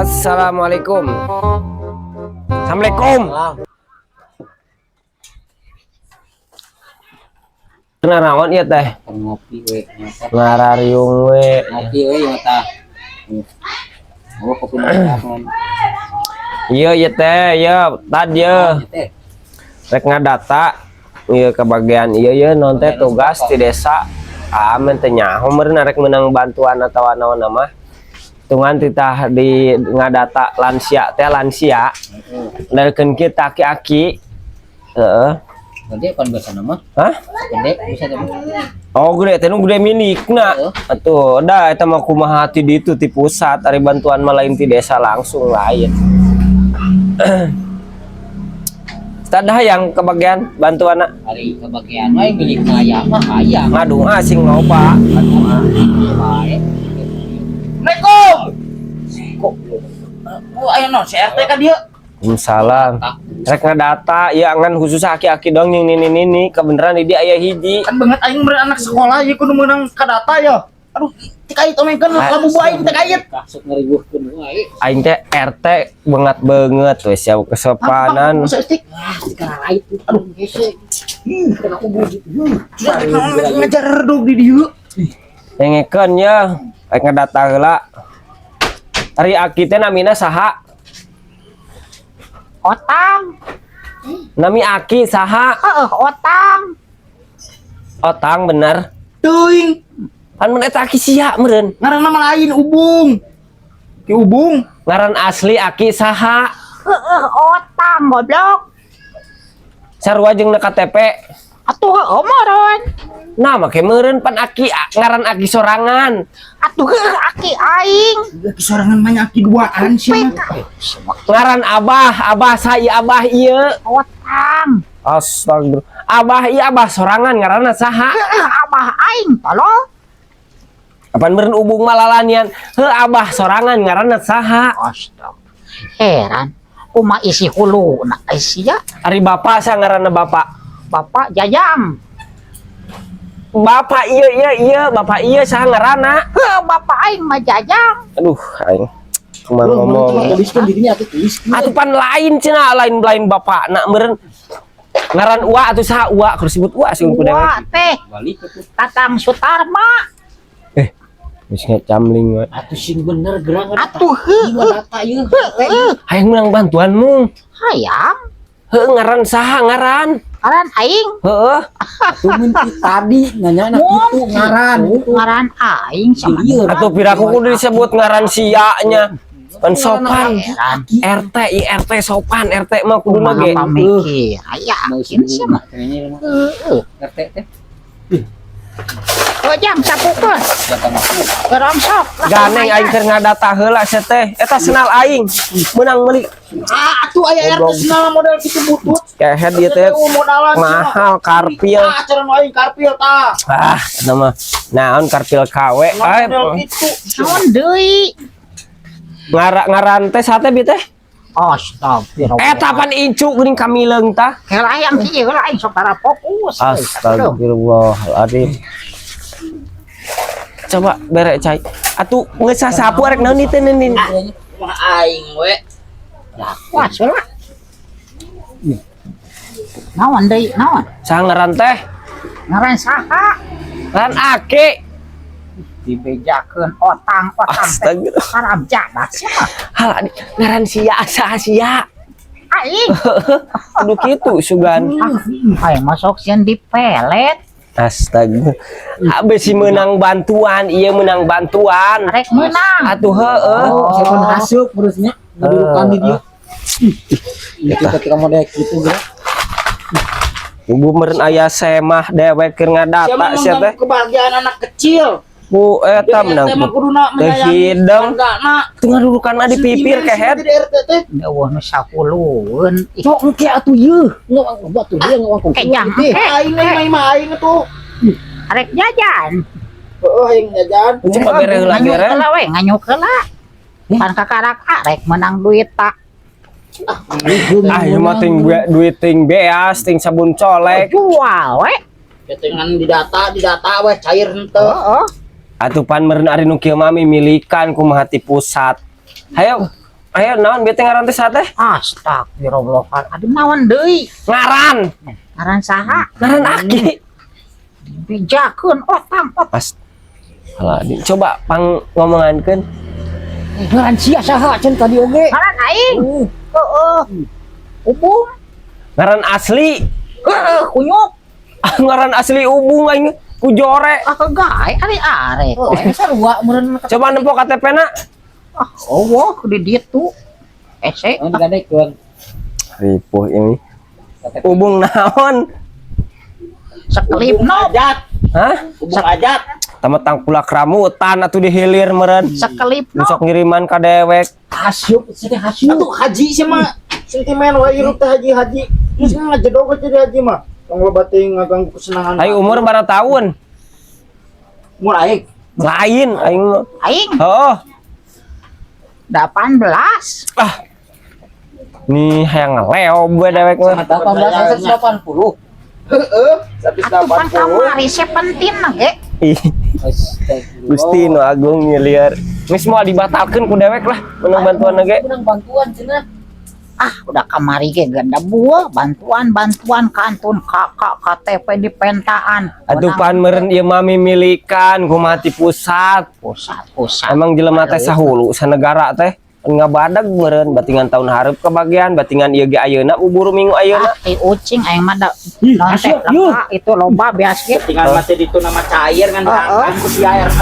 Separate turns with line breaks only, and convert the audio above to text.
Assalamualaikum. Assalamualaikum. Kenaraon ieu teh?
Ngopi we nyata.
Ngarariung we.
Ngopi we nyata. Oh, kopi ngan.
Iya ieu teh, ieu tad ieu.
Teh.
Rek ngadata ieu kebagian ieu ieu non teh tugas di desa. Amen teh nyaho meureun rek menang bantuan atawa naon mah. Tungan titah di ngadata lansia teh lansia. Darkeun kita aki-aki. Heeh.
Gede kan biasa nama.
Hah?
Gede bisa tuh.
Oh gede teh nu gede milikna. Atuh da eta mah kumaha ti ditu ti pusat ari bantuan mah lain ti desa langsung lain. Tadah yang kebagian bantuan
Hari kebagian wae milik saya mah hayang.
Ngadoa sing loba.
Bae.
Assalamualaikum. Kok Bu aya non si RT ka dieu.
Waalaikumsalam. Rek ngadata ya ngan khusus aki-aki dong yang nini nini kebenaran di dia aya hiji.
Kan banget aing meureun anak sekolah ieu kudu meunang ka data ya. Aduh, tikait omengkeun labu bu aing tikait.
Kasuk ngeriweuhkeun wae.
Aing teh RT banget banget wes ya kesopanan.
Masa stick.
Ah, sekarang itu. Aduh, hese. Kena kubur gitu.
Sudah ngajar redug di dieu.
Dengekeun ya, rek ngadata heula. Ari aki teh namina saha?
Otang.
Nami aki saha?
Heeh, otang.
Otang bener.
Teuing,
Pan mun eta aki sia meureun.
ngaranna mah lain Ubung. Ki Ubung.
Ngaran asli aki saha?
Heeh, otang goblok.
Sarua jeung na KTP.
Atuh heueuh moron.
Nah, make meureun pan aki ngaran aki sorangan.
Atuh heueuh aki aing.
Ki sorangan mah nya aki duaan sih mah.
Ngaran abah, abah saya abah ieu.
Otang.
Astagfirullah. Abah ieu abah sorangan ngaranna saha?
Heeh, abah aing tolong.
Apan meureun Ubung malalanian. Heuh abah sorangan ngaranna saha?
Astaga. Heran. Kuma isi hulu na sia.
Ari bapak sa ngaranna bapak?
Bapak Jajang.
Bapak ieu ieu ieu, bapak ieu saha ngaranna?
Heuh, bapak aing mah Jajang.
Aduh, aing kumaha ngomong.
Tuliskeun dirinya atuh tuliskeun.
Atuh pan lain cenah, lain lain bapak nak meureun ngaran ua atuh saha ua kudu sebut ua sih kudu
Wah teh
Balik atuh.
Tatang Sutarma.
Geus ngecamling we.
Atuh sing bener gerangan.
Atuh heueuh.
Data ieu.
Heueuh.
Hayang menang bantuanmu.
Hayang.
Heuh ngaran saha ngaran?
Ngaran aing.
Heuh.
Atuh mun ti tadi nanya kitu ngaran.
Ngaran aing sama.
Lieur.
Atuh piraku kudu disebut ngaran sia nya. Pan sopan.
Heran.
RT i RT sopan RT mah kudu
Kumaha
ge.
pamikir. Yakin sih mah.
Heeh. RT teh.
Oh jang sapukeun. Gerongsok.
Ganeng aing keur ngadata heula sia teh. Eta senal aing meunang meuli
Ah, atuh aya RT senal model kitu butut.
kehed ieu teh.
Modalan
Mahal karpil.
Ah, acara nu aing karpil tah.
Ah, eta mah naon karpil KW. Ah,
Model kitu.
Naon deui?
Ngaran teh sate bi teh.
Astagfirullah.
Eta pan incu geuning kamileung tah.
Heula hayang kieu heula aing sok tara fokus.
Astagfirullahaladzim. Coba bere cai. Atuh geus sasapu arek naon ieu teh nin.
Mah aing we.
Wah, heula. Naon deui? Naon?
Saha ngaran teh?
Ngaran saha?
Ngaran Aki.
Dibejakeun otang-otang teh.
Astagfirullah.
Haram jabat sia mah.
Halah ngaran sia saha sia.
Aing.
Kudu kitu sugan.
Aing masuk sieun dipelet.
Astaga. Abe si menang bantuan, iya menang bantuan.
Rek meunang.
Atuh heueuh.
Oh, saya pun asup terusnya ngadurukan di dia. Itu ketika model kitu geura.
Ibu meureun aya semah dewek keur ngadata sia teh.
Kebahagiaan anak kecil.
Bu eta menang.
Jadi RT mah kuduna
Teh
menyayangi
hideng.
wargana.
Teu ngadurukan di pipir kehed.
Jadi RT teh.
Eueuh nu sahulueun. Ih,
Cok engke atuh ieu. Ngawang batu dia ngawang
Kejang.
Aing mah mah aing tuh.
Rek jajan.
Heeh, aing jajan.
Coba bere heula
Nganyuk
bere.
heula we, nganyuk heula. Pan kakarak arek menang duit tak.
Ah, ieu mah ting duit ting beas, ting sabun colek.
Jual we.
Ketengan di data we cair henteu.
Heeh.
Atuh pan meureun ari nu kieu mah mimilikan kumaha ti pusat. Hayo, Ayo naon bete ngaran teh saha teh?
Astagfirullahaladzim, naon deui?
Ngaran.
Ngaran saha?
Ngaran Aki.
Bejakeun otang ot.
Pas. Alah, coba pang ngomongankeun.
Ngaran sia saha cenah tadi oge?
Ngaran aing. Heeh. Ubung.
Ngaran asli.
Heeh, kunyuk.
Ngaran asli Ubung, aing ku jore.
Ah, gae ari arek.
Oh, sarua meureun.
Coba nempo KTP na.
Ah, oh, di ditu. Ese.
Oh, digadekeun.
Ripuh ini. Ubung naon?
Sakelip no.
Ajat,
Hah?
Ubung ajat.
Tametang pulak ramutan atuh dihilir meureun.
Sakelip no.
Nu sok ngiriman ka dewek.
Hasyuk sih teh, hasyuk.
Atuh haji sih mah sentimen wae hirup teh haji-haji. Geus ngajedog jadi haji mah. Tong loba teuing ngaganggu kesenangan.
Aing umur berapa tahun?
Umur aing.
Lain aing mah.
Aing
Oh,
18.
ah. Nih hayang ngeleo gue dewek mah.
18 80.
Heeh,
Atuh pan kamari 17 na ge.
Ih, Gusti nu agung nyeliar. Geus moal dibatalkeun ku dewek lah menang bantuan ge.
Menang bantuan cenah.
Ah, udah kamari ge ganda buah bantuan bantuan kantun kakak KTP di pentaan.
Aduh, pan meureun ieu mah mimilikan kumaha ti pusat.
Pusat pusat.
Emang jelema teh sahulu sanegara teh ngabadag meureun batingan tahun hareup kebagian batingan ieu ge ayeuna buburu minggu ayeuna.
Ah, ti ucing aing mah da
Ih,
non teh
asup, yuh.
lengkap itu loba beas ge.
Tinggal masih ditu nama cair kan diangkat ku si ART.